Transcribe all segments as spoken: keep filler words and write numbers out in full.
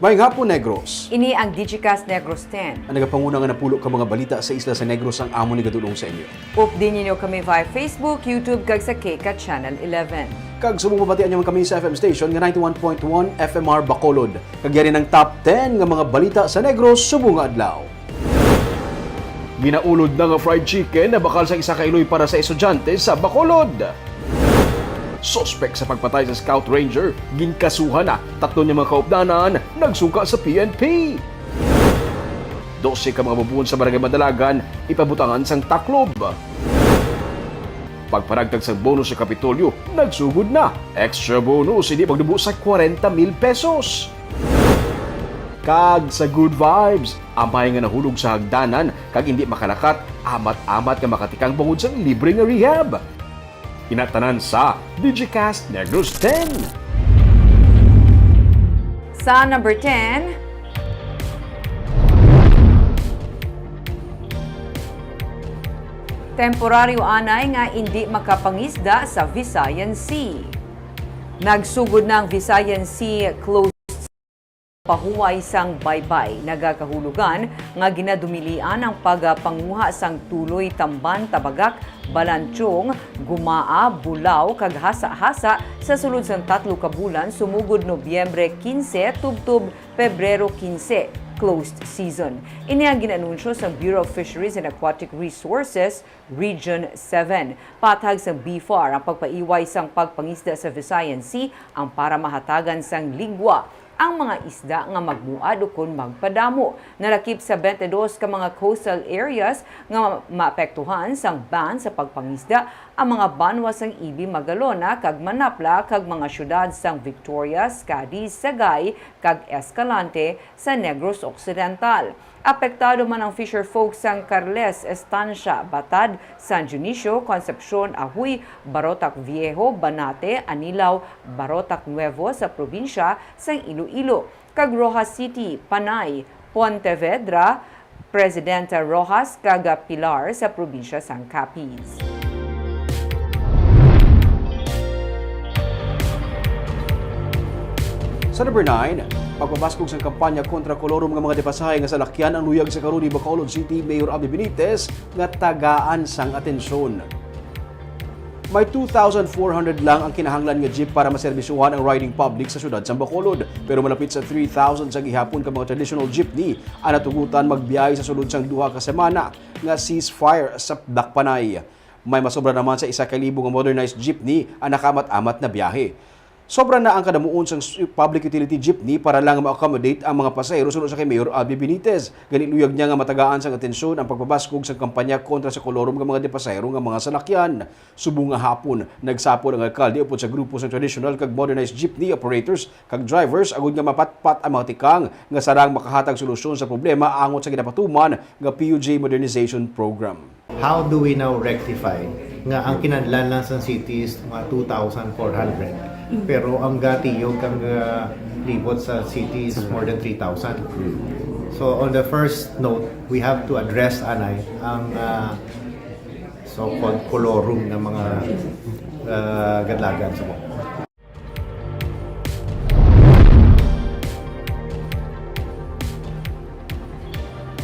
Maayong hapon, Negros. Ini ang Digicast Negros ten. Ang nagapanguna nga napulo ka mga balita sa isla sa Negros ang amon igadul-ong sa inyo. Updi ninyo kami via Facebook, YouTube, kag sa K CAT Channel eleven. Kag subong mabatian nyo man kami sa F M station nga ninety-one point one F M R Bacolod. Kag yari ang top ten nga mga balita sa Negros subong nga adlaw. Ginaulod na nga fried chicken na bakal sa isa ka iloy para sa estudyante sa Bacolod. Suspek sa pagpatay sa Scout Ranger, ginkasuhan na. Tatlo niya mga kaupdanan nagsuka sa P N P. Dose ka mga bubuon sa Barangay Madalagan ipabutangan sang taklob. Pagpanagtag sang bonus sa Kapitolyo nagsugod na. Extra bonus hindi magdubo sa kwarenta mil pesos. Kag sa Good Vibes, amay nga nahulog sa hagdanan kag indi makalakat, amat-amat nga makatikang bangod sang libre nga rehab. Ina tanan sa Digicast Negros ten. Sa number ten, temporaryo anay nga indi makapangisda sa Visayan Sea. Nagsugod na ang Visayan Sea closed pahuway sang baybay. Nagakahulugan nga ginadumilian ang pagpanguha sang tuloy tamban, tabagak, balanchong, gumaa, bulaw, kag hasa-hasa sa sulod sang tatlo ka bulan sumugod Nobyembre kinse tubtob Pebrero kinse, closed season. Ini ang gin-anunsyo sang Bureau of Fisheries and Aquatic Resources, Region seven. Patag sang B far ang pagpaiway sang pagpangisda sa Visayan Sea ang para mahatagan sang ligwa ang mga isda nga magmuad ukon magpadamo. Nalakip sa twenty-dos ka mga coastal areas nga maapektuhan sang ban sa pagpangisda ang mga banwa sang Ibi, Magalona, kag Manapla, kag mga siyudad sang Victorias, Cadiz, Sagay, kag Escalante sa Negros Occidental. Apektado man ang fisher folk sang Carles, Estancia, Batad, San Dionisio, Concepcion, Ajuy, Barotac Viejo, Banate, Anilao, Barotac Nuevo sa probinsya sang Iloilo, kag Roxas City, Panay, Pontevedra, Presidente Roxas, kag Pilar sa probinsya sang Capiz. Sa number nine, pagpabaskog sang kampanya kontra kolorum nga mga depasahe nga salakyan ang luyag sa karon ni Bacolod City Mayor Abby Benitez nga tagaan sang atensyon. May two thousand four hundred lang ang kinahanglan nga jeep para maserbisyuhan ang riding public sa siyudad sang Bacolod, pero malapit sa three thousand sa gihapon ka mga traditional jeepney ang natugutan magbiyahe sa sulod sang duha ka semana nga ceasefire sa Dakpanay. May masobra naman sa isa ka libo nga modernized jeepney ang nakaamat-amat na biyahe. Sobra na ang kadamuon sang s-, public utility jeepney para lang ma-accommodate ang mga pasahero, suno sa kay Mayor Abby Benitez. Gani, luyag niya nga matagaan sang atensyon ang pagpabaskog sang kampanya kontra sa kolorum nga mga depasahero nga mga salakyan. Subong nga hapon, nagsapol ang alkalde upod sa grupo sang traditional kag modernized jeepney operators kag drivers agod nga mapatpat ang mga tikang nga sarang makahatag solusyon sa problema angot sa ginapatuman nga P U J modernization program. How do we now rectify nga ang kinahanglan lang sa city is mga two thousand four hundred, pero ang gatiyog kang, ah, libot sa city is more than three thousand? So on the first note, we have to address anay ang, ah, so-called kolorum nga mga, ah, gadlagan sa Bohol.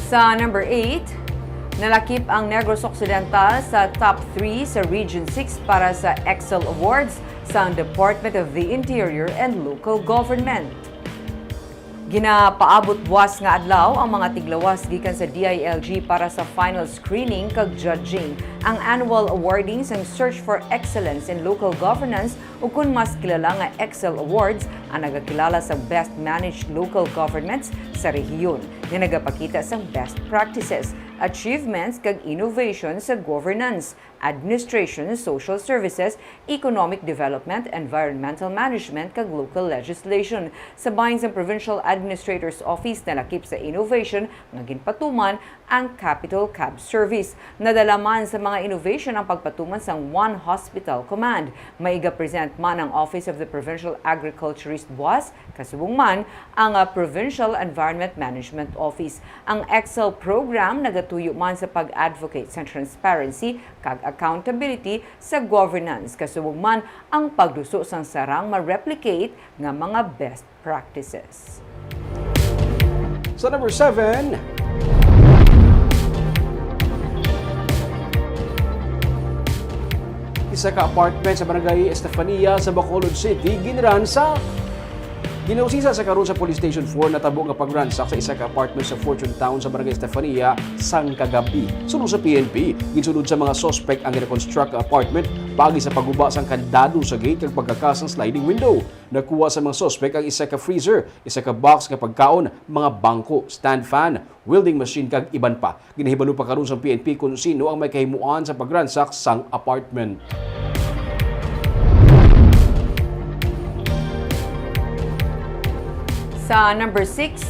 Sa number eight, nalakip ang Negros Occidental sa top three sa Region six para sa Excel Awards sang Department of the Interior and Local Government. Ginapaabot buas nga adlaw ang mga tiglawas gikan sa D I L G para sa final screening kag judging. Ang annual awarding sang Search for Excellence in Local Governance, ukon mas kilala nga Excel Awards, ang nagakilala sang best managed local governments sa rehiyon, nga nagapakita sang best practices, achievements, kag innovation sa governance, administration, social services, economic development, environmental management, kag local legislation. Sa bahin sang Provincial Administrator's Office, nalakip sa innovation nga ginpatuman ang Capital Cab Service. Nadala man sa mga innovation ang pagpatuman sang One Hospital Command. May iga-present man ang Office of the Provincial Agriculturist buas, kasubong man ang, ah, Provincial Environment Management Office. Ang Excel program nagatuyo man sa pag-advocate sa transparency kag accountability sa governance, kasubong man ang pagduso sang sarang ma-replicate nga mga best practices. Sa number seven, isa ka apartment sa Barangay Estefania sa Bacolod City ginransak. Ginausisa sa karon sa Police Station four natabo nga pagransak sa isa ka apartment sa Fortune Town sa Barangay Estefania sang kagabi. Suno sa P N P, ginsulod sa mga suspect ang gina-construct nga apartment paagi sa pagguba sang kandado sa gate kag pagkakas sang sliding window. Nakuha sa mga suspect ang isa ka freezer, isa ka box nga pagkaon, mga bangko, stand fan, welding machine kag iban pa. Ginahibalo pa karon sang P N P kon sino ang may kahimuan sa pagransak sang apartment. Sa number six,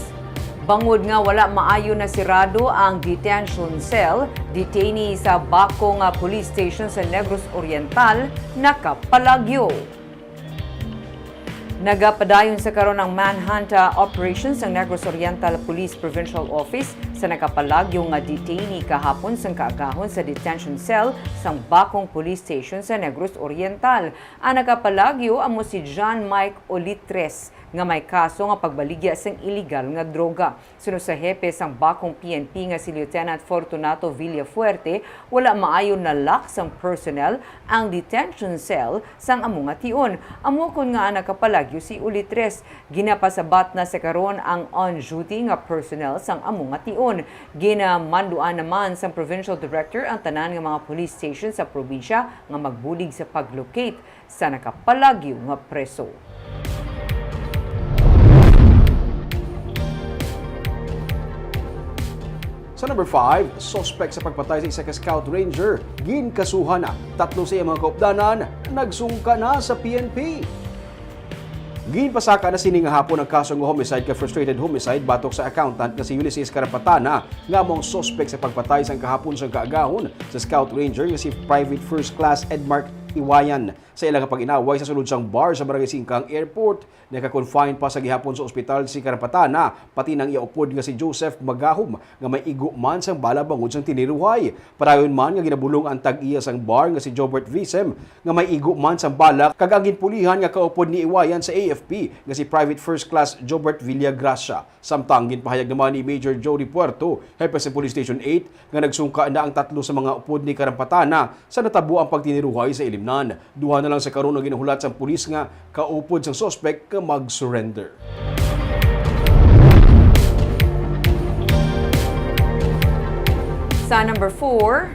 bangod nga wala maayo nasirado ang detention cell, detainee sa Bacong, ah, Police Station sa Negros Oriental nakapalagyo. Nagapadayon sa karon ang manhunt, ah, operation sang Negros Oriental Police Provincial Office sa nakapalagyo nga detainee kahapon sang kaagahon sa detention cell sang Bacong Police Station sa Negros Oriental. Ang nakapalagyo amo si John Mike Olitres nga may kaso nga pagbaligya sang iligal nga droga. Suno sa hepe sang Bacong P N P nga si Lieutenant Fortunato Villafuerte, wala maayo na-lock sang personnel ang detention cell sang amo nga tion. Amo kon ngaa nakapalagyo si Olitres. Ginapasabat na sa karon ang on-duty nga personnel sang amo nga tion. Ginamanduan naman sang provincial director ang tanan nga mga police station sa probinsya nga magbulig sa pag-locate sa nakapalagyo nga preso. Sa number five, suspect sa pagpatay sa isa ka scout ranger, ginkasuhan na. Tatlo sa iyang mga kaupdanan nagsungka na sa P N P. Ginpasaka na sini nga hapon ang kaso nga homicide kag frustrated homicide batok sa accountant nga si Ulysses Carapatana, nga amo ang suspect sa pagpatay sang kahapon sang kaagahon sa scout ranger nga si Private First Class Edmark Iwayan. Sa ila nga pag-inaway sa sulod sang bar sa Barangay Singkang Airport, naka-confine pa sa gihapon sa ospital si Carapatana, pati nang iya upod nga si Joseph Magahom nga may igo man sang bala bangod sang tiniruhay. Padayon man nga ginabulong ang tag-iya sang bar nga si Jobert Visem nga may igo man sang bala, kag ang ginpulihan nga kaupod ni Iwayan sa A F P nga si Private First Class Jobert Villagracia. Samtang ginpahayag naman ni Major Jody Puerto, hepe sa Police Station eight, nga nagsungka na ang tatlo sa mga upod ni Karampatana sa natabo ang pagtiniruhay sa ilimnan. Duha na lang sa karon ang ginahulat sang pulis nga kaupod sang suspek nga mag-surrender. Sa number four,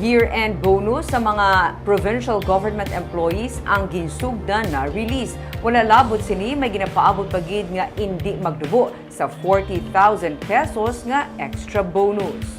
year-end bonus sa mga provincial government employees ang ginsugdan na release. Wala labot sini, may ginapaabot pa gid nga indi magdubo sa forty thousand pesos nga extra bonus.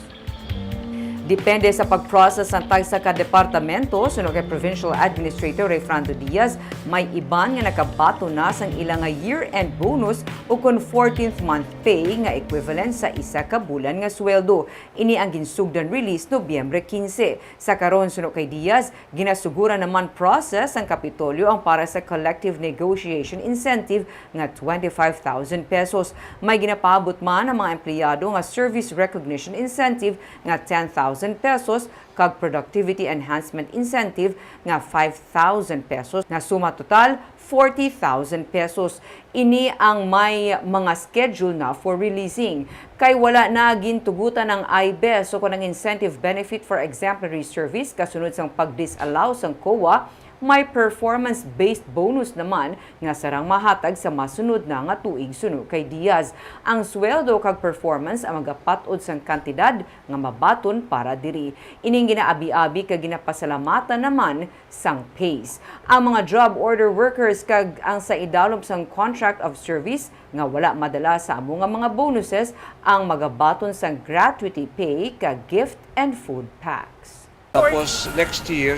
Depende sa pag-process sang tagsa ka departamento, suno kay Provincial Administrator Rayfrando Diaz, may iban nga nakabaton na sang ila nga year-end bonus ukon fourteenth month pay nga equivalent sa isa ka bulan nga sweldo. Ini ang ginsugdan release Nobyembre quince. Sa karon, suno kay Diaz, ginasuguran naman process sang Kapitolyo ang para sa collective negotiation incentive nga twenty-five thousand pesos. May ginapaabot man ang mga empleyado nga service recognition incentive nga ten thousand pesos kag productivity enhancement incentive nga five thousand pesos, nga suma total forty thousand pesos. Ini ang may mga schedule na for releasing. Kay wala na gintugutan ang I B E S o kon ang incentive benefit for exemplary service kasunod sang pag-disallow sang coa, may performance-based bonus naman nga sarang mahatag sa masunod na nga tuig suno kay Diaz. Ang sweldo kag performance ang magapat-od sang kantidad nga mabaton para diri. Ining ginaabi-abi kag ginapasalamatan naman sang PACE. Ang mga job order workers kag ang sa idalom sang contract of service nga wala madala sa amo nga mga bonuses ang magabaton sang gratuity pay kag gift and food packs. Tapos next year,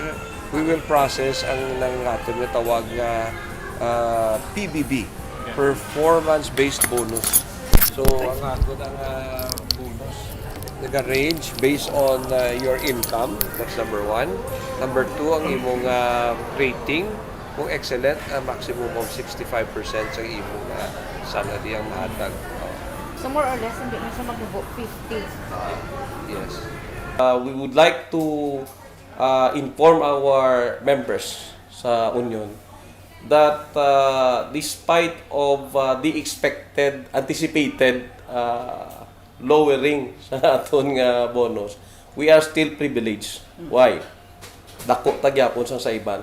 we will process ang nang aton nga tawag nga, ah, P B B, performance-based bonus. So, ang aton ang, ah, bonus naga-range based on, ah, your income. That's number one. Number two, ang imong, ah, rating. Kung excellent, ah, maximum of sixty-five percent sa imong, ah, salary ang mahatag. Oh. So, more or less, hindi na siya magmubo fifty. Ah, yes. Uh, we would like to, uh, inform our members sa union that, uh, despite of, uh, the expected, anticipated, uh, lowering sa aton nga bonus, we are still privileged. Why? Dako ta gyapon sang sa iban.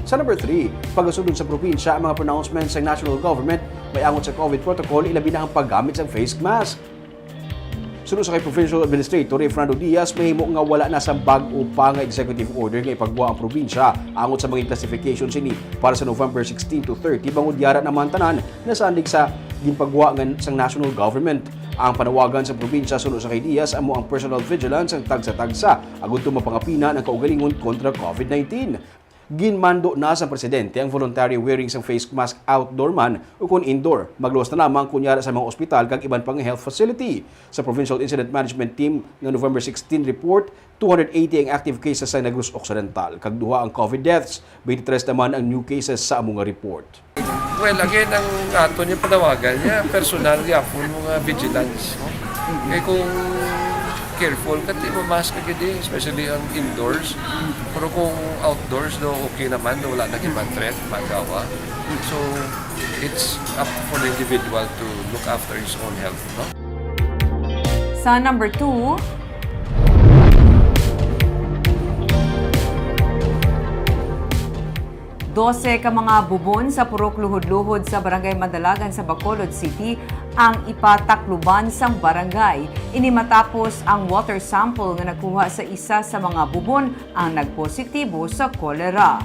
Sa number three, pagasunod sa probinsya ang mga pronouncements sa national government may angot sa COVID protocol, ilabi na ang paggamit sang face mask. Suno sa kay Provincial Administrator Fernando Diaz, mahimo nga wala na sa bag-o pa nga executive order nga ipagwa ang probinsya angot sa mga classification sini para sa November sixteen to thirty, bangod yara naman tanan nasandig sa ginpagwa nga sang national government. Ang panawagan sa probinsya suno sa kay Diaz amo ang personal vigilance ang tagsa-tagsa agud to mapangapina ang kaugalingon kontra COVID nineteen. Ginmando na sang presidente ang voluntary wearing sang face mask outdoor man o kon indoor. Magluwas na lamang kunyara sa mga ospital kag iban pang health facility. Sa Provincial Incident Management Team nga November sixteen report, two hundred eighty ang active cases sa Negros Occidental, kag duha ang COVID deaths, twenty-three naman ang new cases sa amo nga report. Well, again, ang aton yung panawagan niya, personal gyapon mo nga vigilance. Kay kung careful ka, di mo mask ka gid, especially ang indoors. Pero kung outdoors, no, okay naman, no, wala na gyud man threat, magawa. So, it's up for the individual to look after his own health, no? Sa number two, dose ka mga bubon sa Purok Luhod-Luhod sa Barangay Mandalagan sa Bacolod City ang ipatakluban sang barangay. Ini matapos ang water sample nga nakuha sa isa sa mga bubon ang nagpositibo sa kolera.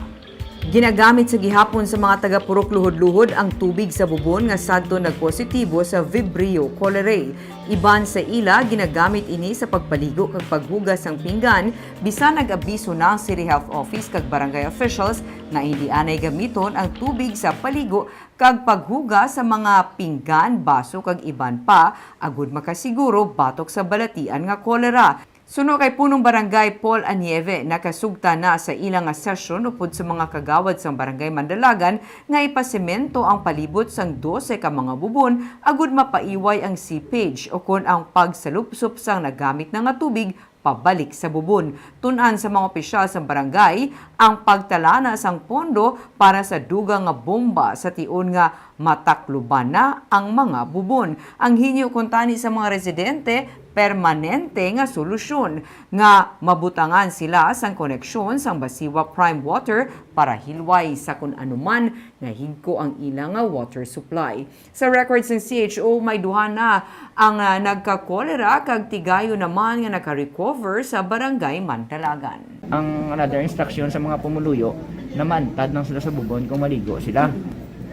Ginagamit sa gihapon sa mga taga Purok Luhod-Luhod ang tubig sa bubon nga sadto nagpositibo sa Vibrio cholerae. Iban sa ila, ginagamit ini sa pagpaligo kag paghugas sang pinggan, bisan nag-abiso na ang City Health Office kag barangay officials nga hindi anay gamiton ang tubig sa paligo kag paghugas sa mga pinggan, baso kag iban pa, agud makasiguro batok sa balatian nga kolera. Suno kay Punong Barangay Paul Anieve, nakasugta na sa ila nga sesyon upod sa mga kagawad sang Barangay Mandalagan nga ipasemento ang palibot sang dose ka mga bubon agud mapaiway ang seepage o kon ang pagsalupsop sang nagamit na nga tubig pabalik sa bubon. Tun-an sa mga opisyal sang barangay ang pagtalana sang pondo para sa dugang nga bomba sa tion nga matakluban na ang mga bubon. Ang hinyo kuntani sa mga residente, permanente nga solusyon nga mabutangan sila sang koneksyon sang Basiwa Prime Water para hilway sa kun anuman nga higko ang ila nga water supply. Sa records ng C H O, may duha na ang, ah, nagka-cholera kag tigayon naman nga naka-recover sa Barangay Mandalagan. Ang another instruction sa mga pumuluyo, namantad lang sila sa bubon kung maligo sila.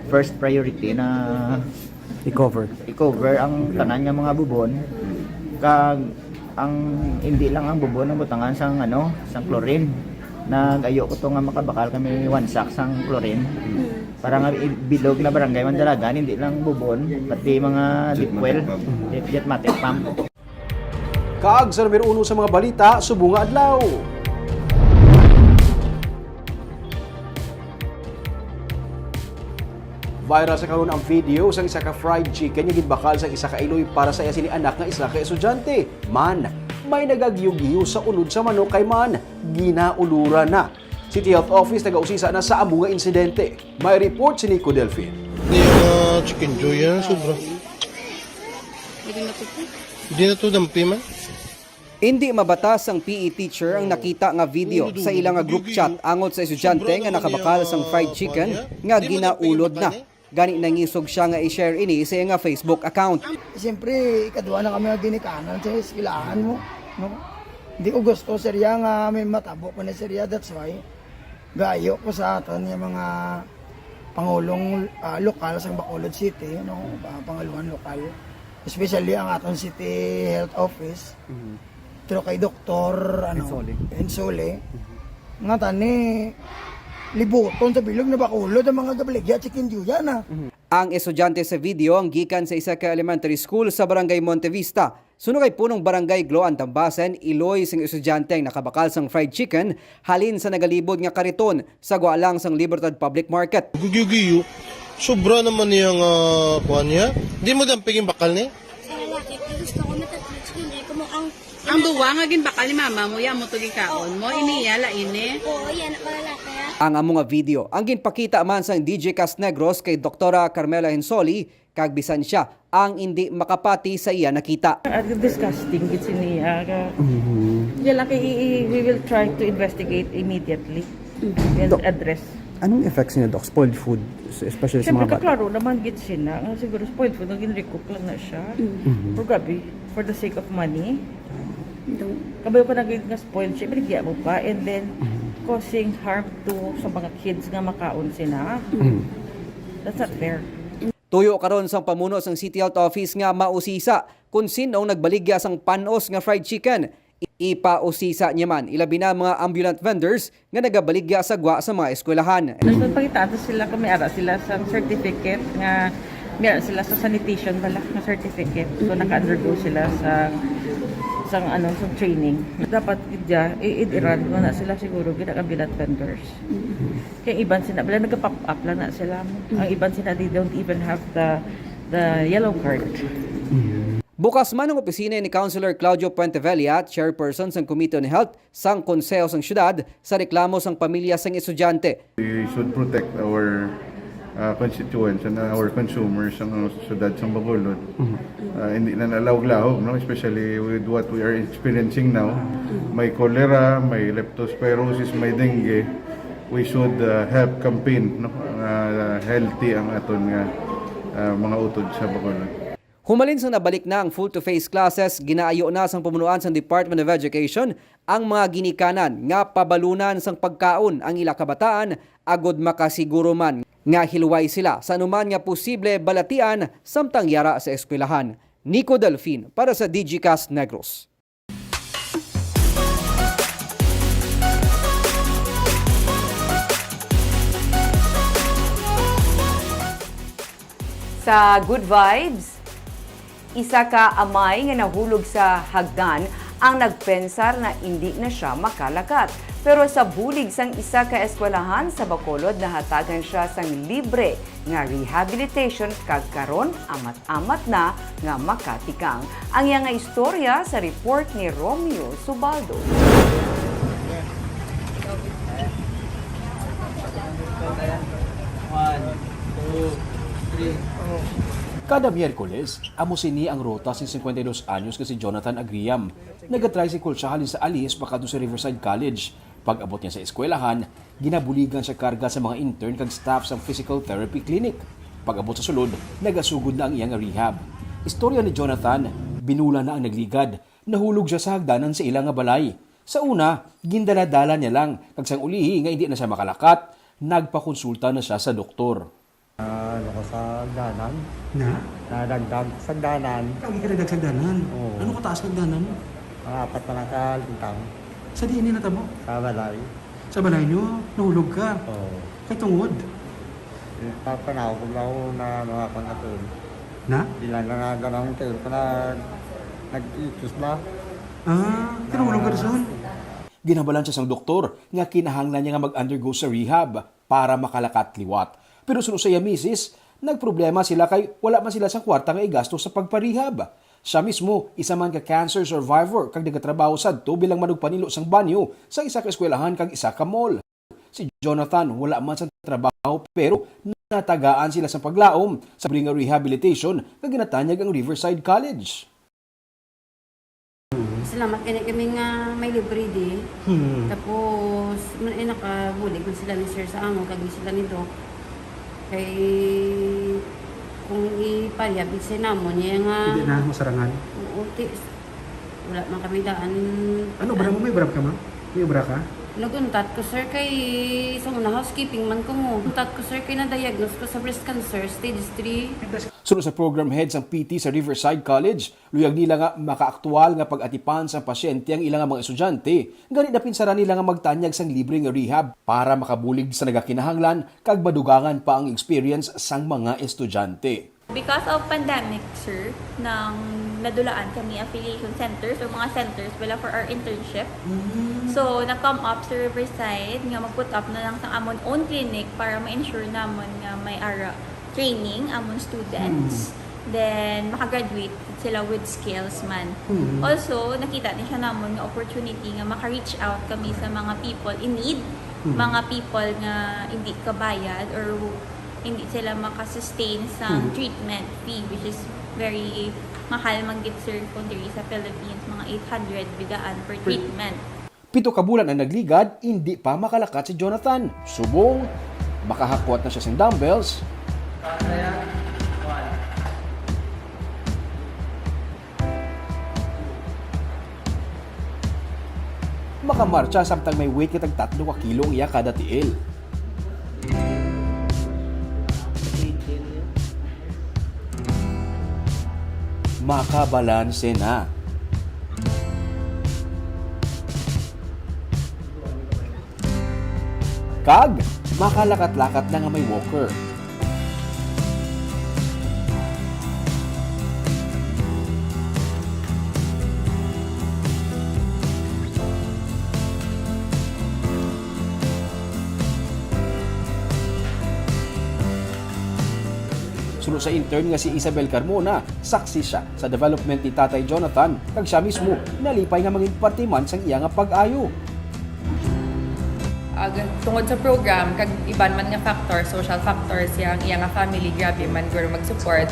First priority na I-cover. i-cover ang tanan nga mga bubon, kag ang hindi lang ang bubon ang butangan sang ano, sang chlorine. Nagayo ko to nga makabakal kami one sack sang chlorine para nga i- bilog na barangay Mandalagan, hindi lang bubon, pati mga deep well, jet, jetmatic pump. Kag sa numero uno sa mga balita subong nga adlaw. Viral sa karon ang video sang isa ka fried chicken nga ginbakal sang isa ka iloy para sa iya sini anak nga isa ka estudyante. Man, may nagagyo-giyo sa ulod sa manok kay man ginauluran na. City Health Office nagausisa na sa amo nga insidente. May report si Nico Delfin. Hindi yung mga chicken joy yan, sobra. Hindi na to dampi man. Indi mabatas sang P E teacher ang nakita nga video sa ila nga group chat angot sa estudyante nga nakabakal sang fried chicken nga ginaulod na. Gani nangisog siya nga i-share ini sa iya nga Facebook account. Siyempre, ikaduha na kami nga ginikanan sa eskwelahan mo. No? Hindi ko gusto, sir, ya, nga may matabo ko na, sir, ya. That's why, gayo ko sa aton nga mga pangulong ah, lokal sa Bacolod City, no? Pa- Pangaluhan lokal. Especially ang aton City Health Office. Pero kay Doktor ano, Ensole. Ensole, nga tani libuton sa bilog na Bacolod ang mga gabaligya chicken juya na. Ang estudyante sa video ang gikan sa isa ka elementary school sa Barangay Montevista. Suno kay Punong Barangay Gloan Tambasen, iloy sing estudyante ang nakabakal sang fried chicken halin sa nagalibod nga kariton sa gwa lang sang Libertad Public Market. Gugyo-giyo, sobra naman niya nga kuha niya. Di mo damping yung bakal ni? Sa lalaki, kung gusto ko matatouch, hindi ko mo ang Ang duwa nga ginbakal ni mama mo, ya mo to gikaon mo, ini iya, lain ni. Oo, yan, wala kaya. Ang amo nga video, ang ginpakita man sang D J Cast Negros kay Doktora Carmela Hensoli, kag bisan siya ang indi makapati sa iya nakita. Ah, disgusting gid sini, ah, ka-, Mhm. Yan lang kay i-, i-, we will try to investigate immediately. Mhm. We'll Doc, address. Anong effects niya, Doc? Spoiled food, especially sa Siyempre, mga bata? Kaklaro naman gid sina nga siguro spoiled food, nga ginrecook lang na siya. Mhm. Pero grabe, for the sake of money. Dong. Kabayo pa na gid nga spoiled siya, binigyan mo pa, and then Mhm. causing harm to sa mga kids nga makaon sina. Mhm. That's not fair. Tuyo karon sang pamuno sang City Health Office nga mausisa kon sin-o ang nagbaligya sang pan-os nga fried chicken. I-, ipausisa niya man, ilabi na mga ambulant vendors nga nagabaligya sa gwa sa mga eskwelahan. Dapat pangita ato sila kung may ara sila sa certificate nga, may ara sila sa sanitation bala nga certificate. So, naka-undergo sila sa, sa, ano, sa training. Dapat gid ya, i-, i-, i-run mo na sila siguro gid ang ambulant vendors. Kay iban sina, bala, nagpa-pop up lang na sila. Mm. Ang iban sina, they don't even have the, the yellow card. Mm. Bukas man ang opisina ni Councilor Claudio Puentevella, chairperson sang Committee on Health sang Konseho sang Syudad, sa reklamo sang pamilya sang estudyante. We should protect our, uh, constituents and our consumers sang syudad sang Bacolod. Mhm. Uh, hindi na nalawag-lahog, no? Especially with what we are experiencing now. May cholera, may leptospirosis, may dengue. We should, uh, help campaign, no? Uh, healthy ang aton nga, uh, mga utod sa Bacolod. Humalin sang nabalik na ang full to face classes, ginaayo na sang pamunuan sang Department of Education ang mga ginikanan nga pabalunan sang pagkaon ang ila kabataan, agod makasiguro man nga hilway sila sa anuman nga posible balatian samtang yara sa eskwelahan. Nico Delfin para sa Digicast Negros. Sa Good Vibes, isa ka amay nga nahulog sa hagdan ang nagpensar na indi na sia makalakat. Pero sa bulig sang isa ka eskwelahan sa Bacolod, nahatagan sia sang libre nga rehabilitation kag karon amat-amat na nga makatikang. Ang iya nga istorya sa report ni Romeo Subaldo. One, two, three. Kada Miyerkules, amo sini ang ruta sing cincuenta y dos anyos nga si Jonathan Agriam. Nagatricycle sia halin sa Alice pakadto sa Riverside College. Pag-abot niya sa eskwelahan, ginabuligan siya karga sa mga intern kag staff sa physical therapy clinic. Pag-abot sa sulod, nagasugod na ang iya nga rehab. Istorya ni Jonathan, binula na ang nagligad. Nahulog siya sa hagdanan sa ila nga balay. Sa una, gindala-dala niya lang, kag sang ulihi nga hindi na siya makalakat, nagpakonsulta na siya sa doktor. Ah, ano ko sa hagdanan? Na? Nadagdag sa hagdanan. Lagi ka nadagdag sa hagdanan? Oo. Ano kataas ang hagdanan? Mga apat na lang ka lintang. Sa diin ni natabo? Sa balay. Sa balay niyo, nahulog ka? Oo. Kay tungod? Eh, pa-, panawag ko lang na, na ako na tuon. Na? Bilang na nga ganang tuon ko na nag-itos ba? Ah, kinahulog ka na sa. Ginabalan siya sang doktor nga kinahanglan niya nga mag-undergo sa rehab para makalakat liwat. Pero suno sa iya misis, nagproblema sila kay wala man sila sang kwarta nga igasto sa pagparehab. Siya mismo, isa man ka cancer survivor kag nagatrabaho sadto bilang manugpanilo sang banyo sa isa ka eskwelahan kag isa ka mall. Si Jonathan wala man sang trabaho pero natagaan sila sang paglaom sa libre nga rehabilitation nga ginatanyag ang Riverside College. Salamat gani kami nga may libre di. Hmm. Tapos, man, eh, nakabulig man sila ni sir sa amon, kag ni sila ni Doc. Kay, kung iparehab, isay namon, niya nga. Hindi na, masarangan. Oo, ti-, wala man kami daan. Ano, obra mo? May obra ka, ma'am? May obra ka? Nag-untat ko, sir, kay sa una, housekeeping man ko mo. Untat ko, sir, kay na-diagnose ko sa breast cancer, stage three. Suno sa program head sang P T sa Riverside College, luyag nila nga makaaktual nga pag-atipan sang pasyente ang ila nga mga estudyante, gani napinsaran nila nga magtanyag sang libre nga rehab para makabulig sa nagakinahanglan kag madugangan pa ang experience sang mga estudyante. Because of pandemic, sir, nang nadulaan kami affiliation centers or mga centers bala for our internship. Mm. So, na-come up sa Riverside nga mag-put up na lang sa amon own clinic para ma-ensure namon nga may ara training amon students. Mm. Then, makagraduate sila with skills man. Mhm. Also, nakita ni siya namon nga opportunity nga maka-reach out kami sa mga people in need, Mhm. mga people nga hindi kabayad or hindi sila maka-sustain sa Mhm. treatment fee, which is very mahal man gid, sir, kung diri sa Philippines, mga eight hundred bidaan per Per treatment. Pito ka bulan ang nagligad, indi pa makalakat si Jonathan. Subong, makahakwat na siya sing dumbbells. Makamarcha samtang may weight nga tag tatlo ka kilo ang iya kada tiil. Makabalanse na. Kag makalakat-lakat na nga may walker. Suno sa intern nga si Isabel Carmona, saksi sia sa development ni Tatay Jonathan, kag sia mismo nalipay nga mangin parte man sang iya nga pag-ayo. Ag-, tungod sa program, kag iban man nga factor, social factor, siya, ang iya nga family, grabe man guro mag-support,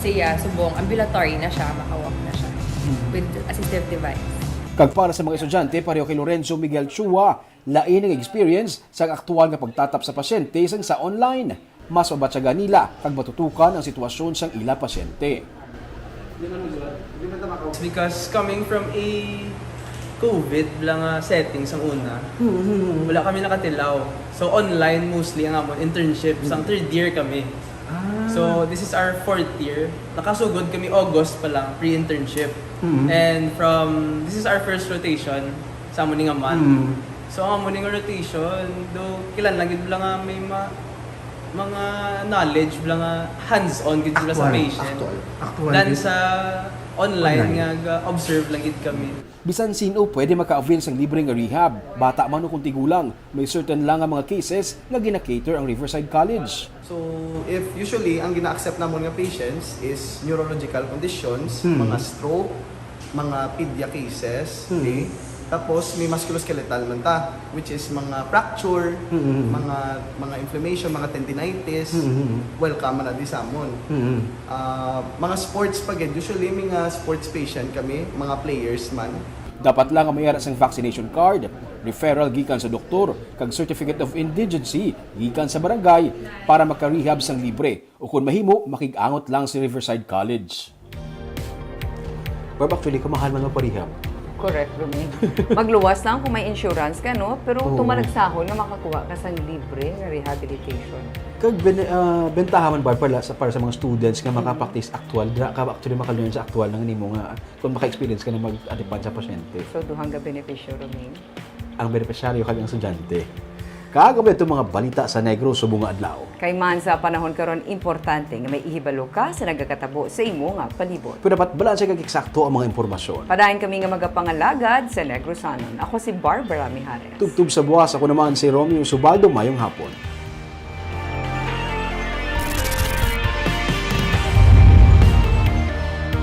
siya, subong, ambulatory na siya, makawalk na siya, with assistive device. Kag para sa mga estudyante, pareho kay Lorenzo Miguel Chua, lain ang experience sa aktual nga pagtatap sa pasyente sang sa online. Mas mabatyagan nila kag matutukan ang sitwasyon sang ila pasyente. Because coming from a COVID lang nga setting sang una, wala kami nakatilaw. So, online mostly ang amon internship. Sang third year kami. Ah. So, this is our fourth year. Nakasugod kami August pa lang, pre-internship. Mm. And from, this is our first rotation sa amon nga month. Mm. So, ang amon nga rotation, do, kilan lang gid lang nga may ma-, mga knowledge lang nga hands-on gid sila sa Actual, patient. Actual, actual Than gid. Sa online Online. Nga ga-observe lang gid kami. Bisan sin-o pwede maka-avail sang libre nga rehab, bata man o kung tigulang, may certain lang nga mga cases nga gina-cater ang Riverside College. So, if usually, ang gina-accept namon nga patients is neurological conditions, Hmm. mga stroke, mga pedia cases, Hmm. okay? Tapos, may musculoskeletal man ta, which is mga fracture, Hmm. mga, mga inflammation, mga tendinitis, Hmm. well, common na di sa amon. Hmm. Ah, mga sports pa gid, usually, may nga sports patient kami, mga players man. Dapat lang nga may ara sang vaccination card, referral gikan sa doktor, kag certificate of indigency gikan sa barangay para maka-rehab sang libre, o kon mahimo, makig-angot lang sa Riverside College. Barb, actually, kamahal man magpa-rehab. Correct, Romaine. Magluwas lang kung may insurance ka, no? Pero Oo. Tumalag sahon nga makakuha ka sang libre nga rehabilitation. Kag ben-, ah, bentaha man, Barb, para sa, para sa mga students nga Mhm. maka-practice actual, dira ka actually maka-learn sa actual nga nimo nga kung maka-experience ka na mag-atipad sa pasyente. So, duhang ga benepisyo, Romaine. Ang benepisyaryo kag ang estudyante. Kag ang mga balita sa Negros subong nga adlaw. Kay man sa panahon karon, importante nga may ihibalo ka sa nagakatabo sa imo nga palibot. Pero dapat balanse kag eksakto ang mga impormasyon. Padayon kami nga magapangalagad sa Negrosanon. Ako si Barbara Mijares. Tubtob sa buwas, ako naman si Romeo Subaldo. Mayong hapon.